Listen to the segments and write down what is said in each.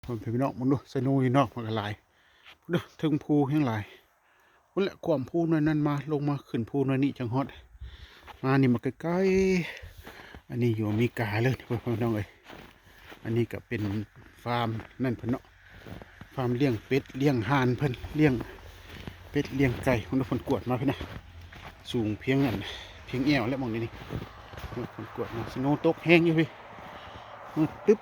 ພໍ່ແມ່ພີ່ນ້ອງ ເບິ່ງດູ ສະໂນຢູ່ນອກມັນກໍຫຼາຍ ພຸ້ນເດີ ເທິງພູແຮງຫຼາຍ ພຸ້ນແຫຼະ ຂ້ວາມພູໜ້ອຍນັ້ນມາ ລົງມາຂຶ້ນພູໜ້ອຍນີ້ຈັ່ງຮອດ ມານີ້ມາໃກ້ໆ ອັນນີ້ຢູ່ອາເມລິກາເລີຍ ພໍ່ແມ່ພີ່ນ້ອງເອີຍ ອັນນີ້ກໍເປັນຟາມນັ້ນເພິ່ນເນາະ ຟາມລ້ຽງເປັດລ້ຽງຫ່ານເພິ່ນ ລ້ຽງເປັດລ້ຽງໄກ່ ເພິ່ນກວດມາພຸ້ນນະ ສູງພຽງອັນ ພຽງແອວແຫຼະໝ່ອງນີ້ນີ້ ເພິ່ນກວດມາ ສະໂນຕົກແຮງຢູ່ພີ້ ມືດຕຶບ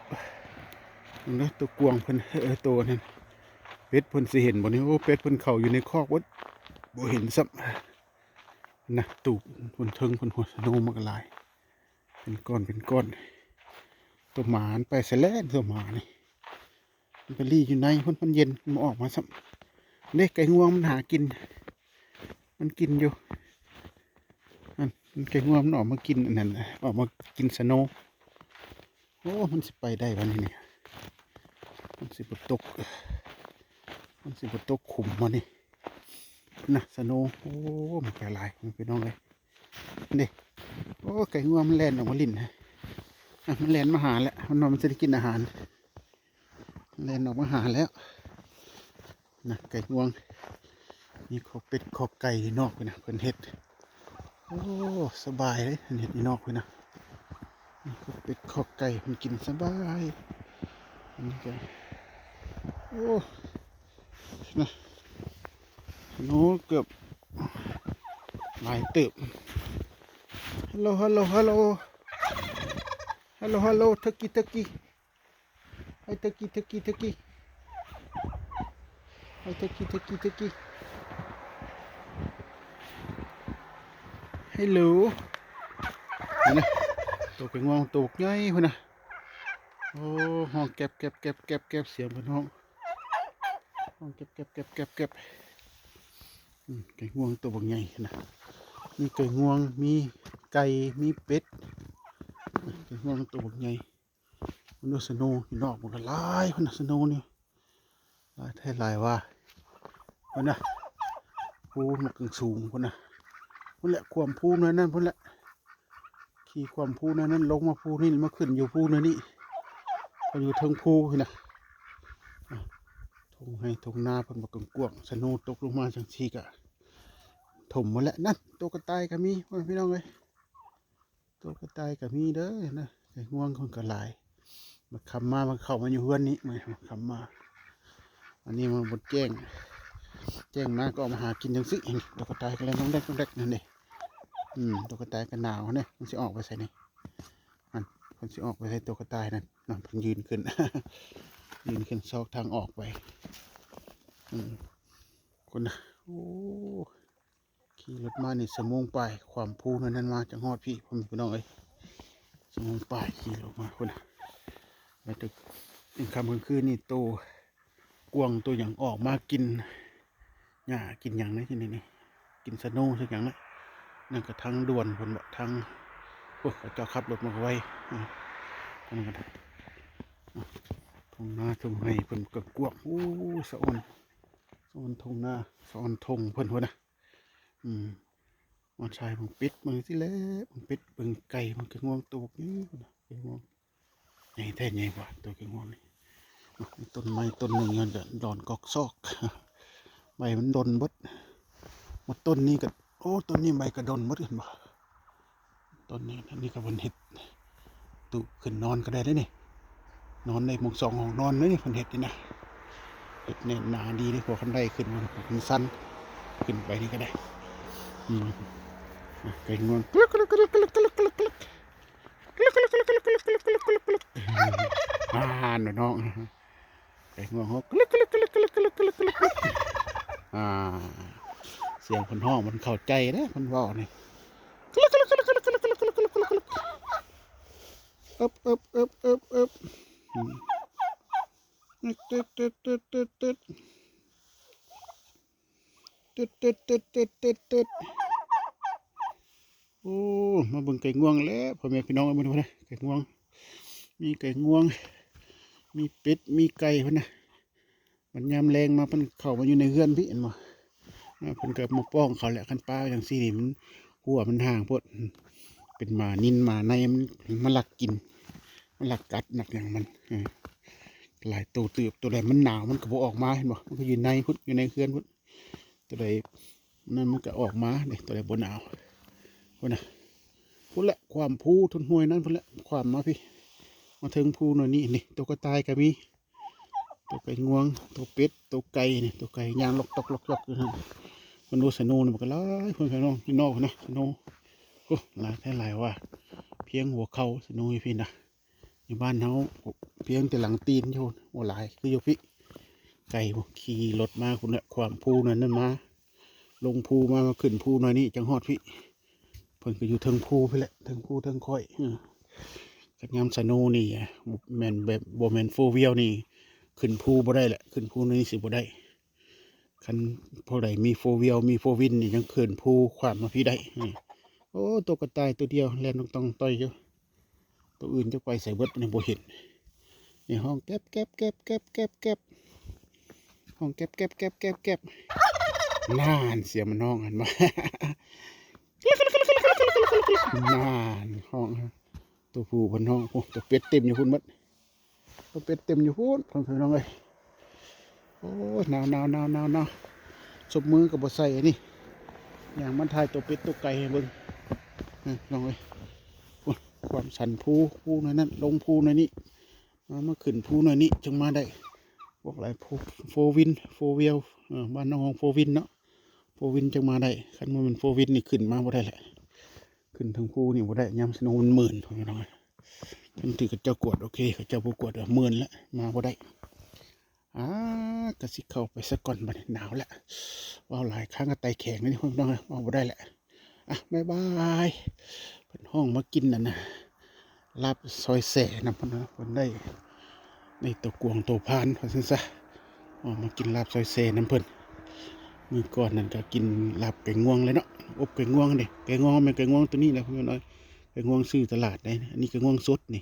ເບິ່ງເດີ ຕົວກວາງເພິ່ນ ເອີ ຕົວນັ້ນ ເປັດເພິ່ນຊິເຫັນບໍ່ນີ້ ໂອ້ ເປັດເພິ່ນເຂົ້າຢູ່ໃນຄອກເບິດ ບໍ່ເຫັນຊ້ຳ ນະ ຕູບເທິງເພິ່ນ ໂອ້ ສະໂນມັນກໍຫຼາຍ ເປັນກ້ອນເປັນກ້ອນ ຕົວໝາມັນໄປໃສແລ້ວ ຕົວໝານີ້ ມັນໄປລີ້ຢູ່ໃນພຸ້ນ ມັນເຢັນ ມັນບໍ່ອອກມາຊ້ຳ ເດ້ ໄກ່ງວງມັນຫາກິນ ມັນກິນຢູ່ ນັ້ນ ໄກ່ງວງມັນອອກມາກິນອັນນັ້ນ ອອກມາກິນສະໂນ ໂອ້ ມັນຊິໄປໄດ້ບໍ່ນີ້ນີ້ ມັນຊິບໍ່ຕົກ ມັນຊິບໍ່ຕົກຂຸມບໍ່ນີ້ ນະ ສະໂນ ໂອ້ ມັນໄປຫຼາຍ ພີ່ນ້ອງເອີຍ ເດ້ ໂອ້ ໄກ່ງວງມັນແລ່ນອອກມາຫຼິ້ນ ອະ ມັນແລ່ນມາຫາແລ້ວ ມັນວ່າມັນຊິໄດ້ກິນອາຫານ ແລ່ນອອກມາຫາແລ້ວ ນະ ໄກ່ງວງ ມີຄອກເປັດຄອກໄກ່ຢູ່ນອກພຸ້ນນະ ເພິ່ນເຮັດ ໂອ້ ສະບາຍເດ້ ເພິ່ນເຮັດຢູ່ນອກພຸ້ນນະ ມີຄອກເປັດຄອກໄກ່ ເພິ່ນກິນສະບາຍ ອັນນີ້ກໍ ໂອ້ ນະ ໂອ້ ເກືອບຫຼາຍເຕີບ ຮັລໂຫຼ ຮັລໂຫຼ ຮັລໂຫຼ ຮັລໂຫຼ ຮັລໂຫຼ ເທີກີ ເທີກີ Hi, Turkey, Turkey, Turkey. Hi, Turkey, Turkey, Turkey. Hello. ເຫັນນະ ໂຕໄກ່ງວງໂຕບັກໃຫຍ່ພຸ້ນນະ ໂອ້ ຮ້ອງແກັບໆ ສຽງເພິ່ນຮ້ອງ ຮ້ອງແກັບໆ ອືມ ໄກ່ງວງໂຕບັກໃຫຍ່ນະ ມີໄກ່ງວງ ມີໄກ່ ມີເປັດ ໄກ່ງວງໂຕບັກໃຫຍ່. ພຸ້ນນະ ສະໂນຢູ່ນອກມັນກໍຫຼາຍ ພຸ້ນນະ ສະໂນນີ້ ຫຼາຍແທ້ຫຼາຍວ່າ ພຸ້ນນະ ພູມັນກະສູງພຸ້ນນະ ພຸ້ນແຫຼະ ຂ້ວາມພູນັ້ນ ພຸ້ນແຫຼະ ຂີ່ຂ້ວາມພູນັ້ນ ລົງມາພູນີ້ ມາຂຶ້ນຢູ່ພູນີ້ ກໍຢູ່ເທິງພູພຸ້ນນະ ທົ່ງໄຮ່ທົ່ງນາເພິ່ນບັກກວ້າງໆ ສະໂນຕົກລົງມາຈັ່ງຊີ້ກະຖົມໝົດແຫຼະ ນັ້ນ ໂຕກະຕ່າຍກໍມີ ພໍ່ແມ່ພີ່ນ້ອງເອີຍ. ໂຕກະຕ່າຍກໍມີເດີນະ ໄກ່ງວງເພິ່ນກໍຫຼາຍ ມາຄ່ຳມາ ມັນເຂົ້າມາຢູ່ເຮືອນນີ້ ມາຄ່ຳມາ ອັນນີ້ມັນບໍ່ແຈ້ງ ແຈ້ງມາກໍອອກມາຫາກິນຈັ່ງຊີ້ ໂຕກະຕ່າຍກໍເລີຍຕ້ອງແດກ ຕ້ອງແດກນັ້ນເດ້ ອືມ ໂຕກະຕ່າຍກໍໜາວເດ້ ມັນຊິອອກໄປໃສນີ້ ຫັ້ນ ເພິ່ນຊິອອກໄປໃສໂຕກະຕ່າຍນັ້ນ ນັ້ນ ເພິ່ນຢືນຂຶ້ນ ຢືນຂຶ້ນຊອກທາງອອກໄປ ອືມ ພຸ້ນນະ ໂອ້ ຂີ່ລົດມານີ້ຊົ່ວໂມງປາຍ ຂ້າມພູນັ້ນມາ ຈັ່ງຮອດພີ້ ພໍ່ແມ່ພີ່ນ້ອງເອີຍ ຊົ່ວໂມງປາຍຂີ່ລົດມາພຸ້ນນະ ແລ້ວແຕ່ກາງຄ່ຳກາງຄືນນີ້ ໂຕກວາງໂຕຫຍັງອອກມາກິນຫຍ້າກິນຫຍັງໃນທີ່ນີ້ ກິນສະໂນຊະຫຍັງນະ ນັ້ນກໍທາງດ່ວນພຸ້ນເບາະ ທາງ ໂອ້ຍ ເຂົາເຈົ້າຂັບລົດມາໄວ ອືມ ອັນນັ້ນກໍ ອືມ ທົ່ງນາທົ່ງໄຮ່ເພິ່ນກະກວ້າງ ໂອ້ ສະອອນ ສະອອນທົ່ງນາ ສະອອນທົ່ງເພິ່ນພຸ້ນນະ. ອືມ ມາຖ່າຍເບິ່ງເປັດເບິ່ງຊີ້ແຫຼະ ເບິ່ງເປັດເບິ່ງໄກ່ ເບິ່ງໄກ່ງວງໂຕບັກໃຫຍ່ພຸ້ນນະ ໄກ່ງວງໃຫຍ່ແທ້ໃຫຍ່ກວ່າໂຕໄກ່ງວງນີ້ ຕົ້ນໄມ້ຕົ້ນໜຶ່ງມັນຈະດອນກອກຊອກ ໃບມັນດົນເບິດ ໝົດຕົ້ນນີ້ກໍ ໂອ້ ຕົ້ນນີ້ໃບກໍດົນເບິດ ເຫັນບໍ່? ຕົ້ນນີ້ ອັນນີ້ກໍເພິ່ນເຮັດ ຕຸຂຶ້ນນອນກໍໄດ້ເດ້ນີ້ ນອນໄດ້ໝ່ອງສອງຫ້ອງນອນເດ້ນີ້ ເພິ່ນເຮັດນີ້ນະ ເຮັດແໜ້ນໜາດີເດ້ ເພາະຄັນໄດຂຶ້ນມັນ ມັນຊັນ ຂຶ້ນໄປນີ້ກໍໄດ້ ອືມ ອ່ະ ໄກ່ງວງ ອ່າ ນ້ອງ ໄກ່ງວງຮ້ອງ ອ່າ ສຽງເພິ່ນຮ້ອງມັນເຂົ້າໃຈເດ້ ເພິ່ນເວົ້ານີ້ ອຶບ ອຶບ ອຶບ ອຶບ ອືມ ຕຶດ ຕຶດ ຕຶດ ຕຶດ ຕຶດ ຕຶດ ຕຶດ ຕຶດ ຕຶດ ຕຶດ ໂອ້ ມາເບິ່ງໄກ່ງວງແລ້ວ ພໍ່ແມ່ພີ່ນ້ອງເອີຍ ມື້ນີ້ພຸ້ນນະ ໄກ່ງວງ ມີໄກ່ງວງ ມີເປັດ ມີໄກ່ພຸ້ນນະ ບັດຍາມແລງມາ ເພິ່ນເຂົ້າມາຢູ່ໃນເຮືອນພີ້ ເຫັນບໍ່? ເພິ່ນກໍມາປ້ອງເຂົາແຫຼະ ຄັນປະຈັ່ງຊີ້ນີ້ ມັນ ຮົ້ວມັນຫ່າງໂພດ ເປັນໝານິນໝາໃນ ມັນມາລັກກິນ ມັນລັກກັດ ລັກຫຍັງມັນ ເອີ ຫຼາຍໂຕເຕີບ. ໂຕໃດມັນໜາວມັນກໍບໍ່ອອກມາ ເຫັນບໍ່? ມັນກໍຢູ່ໃນພຸ້ນ ຢູ່ໃນເຮືອນພຸ້ນ. ໂຕໃດນັ້ນມັນກໍອອກມາເດ້ ໂຕໃດບໍ່ໜາວ. ພຸ້ນນະ ພຸ້ນແຫຼະ ຂວາມພູທຸນຫ້ວຍນັ້ນພຸ້ນແຫຼະ ຂວາມມາພີ້ ມາເທິງພູໜ້ອຍນີ້. ນີ້ ໂຕກະຕ່າຍກໍມີ ໂຕໄກ່ງວງ ໂຕເປັດ ໂຕໄກ່ນີ້ ໂຕໄກ່ຍ່າງລັອກຕອກລັອກຕອກຢູ່ນັ້ນ. ເພິ່ນວ່າສະໂນນີ້ມັນກໍຫຼາຍ ເພິ່ນ ພີ່ນ້ອງ ພີ່ນ້ອງນະ ສະໂນ. ໂອ້ ຫຼາຍແທ້ຫຼາຍວ່າ ພຽງຫົວເຂົ່າສະໂນຢູ່ພີ້ນະ. ຢູ່ບ້ານເຮົາພຽງແຕ່ຫຼັງຕີນຢູ່ ບໍ່ຫຼາຍຄືຢູ່ພີ້. ໄກບໍ່ ຂີ່ລົດມາພຸ້ນແຫຼະ ຂ້າມພູນັ້ນນັ້ນມາ ລົງພູມາ ມາຂຶ້ນພູໜ້ອຍນີ້ ຈັ່ງຮອດພີ້. ເພິ່ນກໍຢູ່ເທິງພູພີ້ແຫຼະ ເທິງພູເທິງຂ້ອຍ. ເອີ ຄັນຍາມສະໂນນີ້ ແມ່ນແບບ ບໍ່ແມ່ນໂຟວີວນີ້ ຂຶ້ນພູບໍ່ໄດ້ແຫຼະ ຂຶ້ນພູນີ້ຊິບໍ່ໄດ້. ຄັນຜູ້ໃດມີໂຟວີວ ມີໂຟວິນນີ້ ຍັງຂຶ້ນພູຂ້າມມາພີ້ໄດ້. ນີ້ ໂອ້ ໂຕກະຕ່າຍໂຕດຽວ ແລ່ນຕ່ອງໆຕ່ອຍຢູ່. ໂຕອື່ນຈັກໄປໃສເບິດ ນີ້ບໍ່ເຫັນ. ນີ້ ຮ້ອງແກັບໆໆໆໆ ຮ້ອງແກັບໆໆໆໆ. ນັ້ນ ສຽງມັນຮ້ອງຫັ້ນບໍ່? ນັ້ນ ຮ້ອງ ໂຕຜູ້ເພິ່ນຮ້ອງ. ໂອ້ ໂຕເປັດເຕັມຢູ່ພຸ້ນເບິດ ໂຕເປັດເຕັມຢູ່ພຸ້ນ ເພິ່ນ ພີ່ນ້ອງເອີຍ. ໂອ້ຍ ໜາວໆໆໆໆ. ສົບມືກໍບໍ່ໃສ່ອັນນີ້ ຍ່າງມາຖ່າຍໂຕເປັດໂຕໄກ່ໃຫ້ເບິ່ງ ເອີ ນ້ອງເອີຍ. ໂອ້ຍ ຄວາມຊັນພູ ພູໜ້ອຍນັ້ນ ລົງພູໜ້ອຍນີ້ ມາ ມາຂຶ້ນພູໜ້ອຍນີ້ ຈຶ່ງມາໄດ້. ບອກຫຼາຍ ໂຟ ໂຟວິນ ໂຟວີວ ເອີ ບ້ານນ້ອງຮ້ອງໂຟວິນເນາະ ໂຟວິນຈຶ່ງມາໄດ້. ຄັນບໍ່ແມ່ນໂຟວິນນີ້ ຂຶ້ນມາບໍ່ໄດ້ແຫຼະ ຂຶ້ນເທິງພູນີ້ບໍ່ໄດ້. ຍາມສະໂນມັນມື່ນ ພີ່ນ້ອງເອີຍ. ເພິ່ນຖືກເຂົາເຈົ້າກວດ ໂອເຄ ເຂົາເຈົ້າບໍ່ກວດກໍມື່ນແລ້ວ ມາບໍ່ໄດ້. ອາ ກໍຊິເຂົ້າໄປສາກ່ອນບັດນີ້ ໜາວແລ້ວ. ເວົ້າຫຼາຍຄ້າງກໍໄຕແຂງນີ້ ພີ່ນ້ອງເອີຍ ເວົ້າບໍ່ໄດ້ແລ້ວ. ອະ ບາຍບາຍ. ເພິ່ນຮ້ອງມາກິນນັ້ນນະ ລາບຊອຍແຊນຳເພິ່ນນະ ເພິ່ນໄດ້ ໄດ້ໂຕກວາງໂຕພານ ວ່າຊັ້ນຊະ. ອອກມາກິນລາບຊອຍແຊນຳເພິ່ນ. ມື້ກ່ອນນັ້ນກໍກິນລາບໄກ່ງວງເລີຍເນາະ ອົບໄກ່ງວງເດ້. ໄກ່ງວງແມ່ນໄກ່ງວງໂຕນີ້ແຫຼະ ພີ່ນ້ອງເອີຍ ໄກ່ງວງຊື້ຕະຫຼາດເດ້. ອັນນີ້ໄກ່ງວງສົດນີ້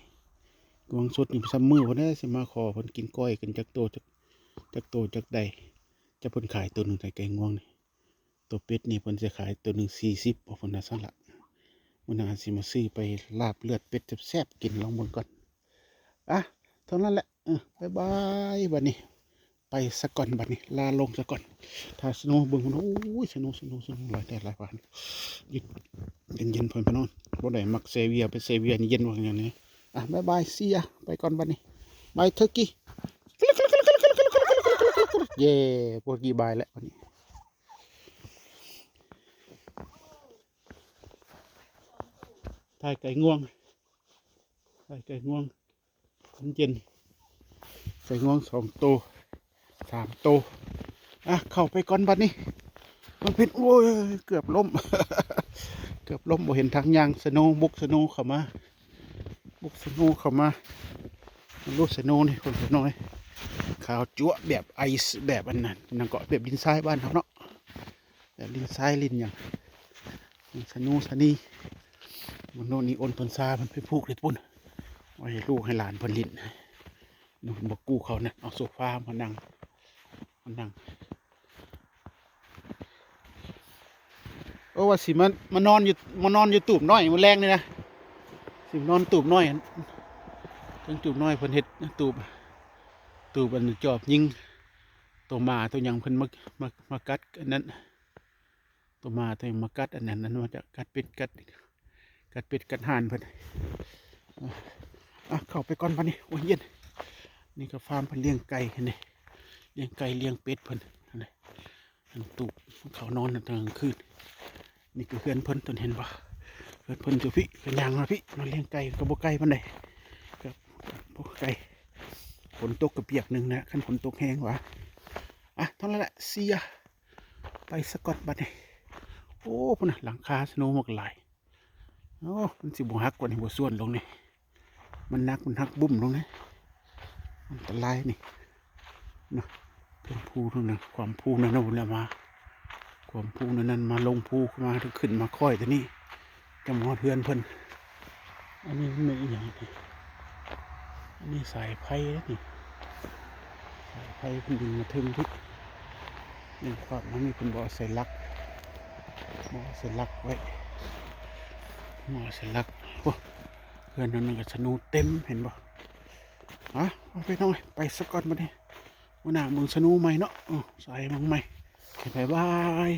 ໄກ່ງວງສົດນີ້ ຊ່ຳມື້ພຸ້ນແຫຼະ ຊິມາຂໍເພິ່ນກິນກ້ອຍກັນຈັກໂຕ ຈັກ ຈັກໂຕຈັກໃດ. ຈັກເພິ່ນຂາຍໂຕໜຶ່ງໃດໄກ່ງວງນີ້ ໂຕເປັດນີ້ເພິ່ນຊິຂາຍໂຕໜຶ່ງສີ່ສິບບໍ ເພິ່ນວ່າຊັ້ນລະ. ມື້ໜ້າຊິມາຊື້ໄປລາບເລືອດເປັດແຊບໆກິນ ລອງເບິ່ງກ່ອນ. ອະ ເທົ່ານັ້ນແຫຼະ ເອີ ບາຍບາຍ. ບັດນີ້ໄປສາກ່ອນ ບັດນີ້ລາລົງສາກ່ອນ. ຖ້າສະໂນເບິ່ງພຸ້ນ ໂອ້ຍ ສະໂນ ສະໂນ ສະໂນ ຫຼາຍແທ້ຫຼາຍວ່າ. ເຢັນ ເຢັນໆ ເພິ່ນ ພີ່ນ້ອງ ບໍ່ໄດ້ມັກແຊ່ເບຍ ໄປແຊ່ເບຍນີ້ເຢັນວ່າຫຍັງນີ້. ອະ ບາຍບາຍ see ya ໄປກ່ອນບັດນີ້ bye turkey. ເຢ້ ພວກນີ້ບາຍແລ້ວບັດນີ້. ຖ່າຍໄກ່ງວງ ຖ່າຍໄກ່ງວງ ມັນເຢັນ ໄກ່ງວງສອງໂຕ ສາມໂຕ. ອະ ເຂົ້າໄປກ່ອນບັດນີ້ ມັນເປັນ ໂອ້ຍ ເກືອບລົ້ມ ເກືອບລົ້ມ ບໍ່ເຫັນທາງຍ່າງ. ສະໂນ ບົກສະໂນເຂົ້າມາ ບົກສະໂນເຂົ້າມາ. ໂອ້ ສະໂນນີ້ ຄົນສະໂນນີ້ ຂາວຈັ້ວະ ແບບໄອສ໌ ແບບອັນນັ້ນ ຫຍັງເກາະ ແບບດິນຊາຍບ້ານເຮົາເນາະ ແບບດິນຊາຍ ດິນຫຍັງ ສະໂນສະນີ. ໂນ່ນ ນີ້ໂອນຕົ້ນຊາເພິ່ນໄປຜູກຢູ່ພຸ້ນ ໄວ້ໃຫ້ລູກໃຫ້ຫຼານເພິ່ນຫຼິ້ນ. ໂນ່ນ ບັກກູ່ເຂົານະ ເອົາໂຊຟາມານັ່ງ ມານັ່ງ. ໂອ້ ວ່າຊິມາ ມານອນຢູ່ ມານອນຢູ່ຕູບນ້ອຍມື້ແລງນີ້ນະ ຊິມານອນຕູບນ້ອຍ. ເທິງຕູບນ້ອຍເພິ່ນເຮັດຕູບ ຕູບອັນຈອບຍິງ ໂຕໝາໂຕຫຍັງເພິ່ນມາ ມາ ມາກັດອັນນັ້ນ ໂຕໝາໂຕຫຍັງມາກັດອັນນັ້ນ ອັນນັ້ນ ມາຈາກກັດເປັດ ກັດ ກັດເປັດກັດຫ່ານເພິ່ນ. ອະ ເຂົ້າໄປກ່ອນບັດນີ້ ໂອ້ຍ ເຢັນ. ນີ້ກໍຟາມເພິ່ນລ້ຽງໄກ່ຫັ້ນເດ້ ລ້ຽງໄກ່ລ້ຽງເປັດເພິ່ນຫັ້ນເດ້. ອັນຕູບເຂົານອນຕອນກາງຄືນ. ນີ້ກໍເຮືອນເພິ່ນ ຕົນເຫັນບໍ່ ເຮືອນເພິ່ນຢູ່ພີ້ ກໍຍ່າງມາພີ້ ມາລ້ຽງໄກ່ ກໍບໍ່ໄກປານໃດ ກໍບໍ່ໄກ. ຝົນຕົກກໍປຽກໜຶ່ງນະ ຄັນຝົນຕົກແຮງຫວາ. ອະ ເທົ່ານັ້ນແຫຼະ see ya ໄປສາກ່ອນບັດນີ້. ໂອ້ ພຸ້ນນະ ຫຼັງຄາສະໂນມັກຫຼາຍ. ໂອ້ ມັນຊິບໍ່ຫັກບໍ່ນີ້ ບໍ່ສ່ວນລົງນີ້ ມັນໜັກ ມັນຫັກບຸ້ມລົງນີ້ ອັນຕະລາຍນີ້ນະ. ເທິງພູເທິງນັ້ນ ຂວາມພູນັ້ນນະ ພຸ້ນແຫຼະມາ ຂວາມພູນັ້ນ ມາລົງພູ ມາຂຶ້ນມາຄ້ອຍຕົວນີ້ ຈັ່ງມາຮອດເຮືອນເພິ່ນ. ອັນນີ້ມັນແມ່ນອີ່ຫຍັງນີ້? ອັນນີ້ສາຍໄຟເດ້ນີ້ ສາຍໄຟເພິ່ນດຶງມາເທິງພີ້ ດຶງຄວາມມານີ້ ເພິ່ນບໍ່ເອົາາສາຍຫຼັກ ບໍ່ເອົາສາຍຫຼັກໄວ້ ບໍ່ເອົາສາຍຫຼັກ. ໂອ້ ເຮືອນນັ້ນກໍສະໂນເຕັມ ເຫັນບໍ່? ຮະ ໄປນ້ອງ ໄປສະກ່ອນບັດນີ້ ມື້ໜ້າເບິ່ງສະໂນໃໝ່ເນາະ ເອີ ສາຍເບິ່ງໃໝ່ ບາຍບາຍ.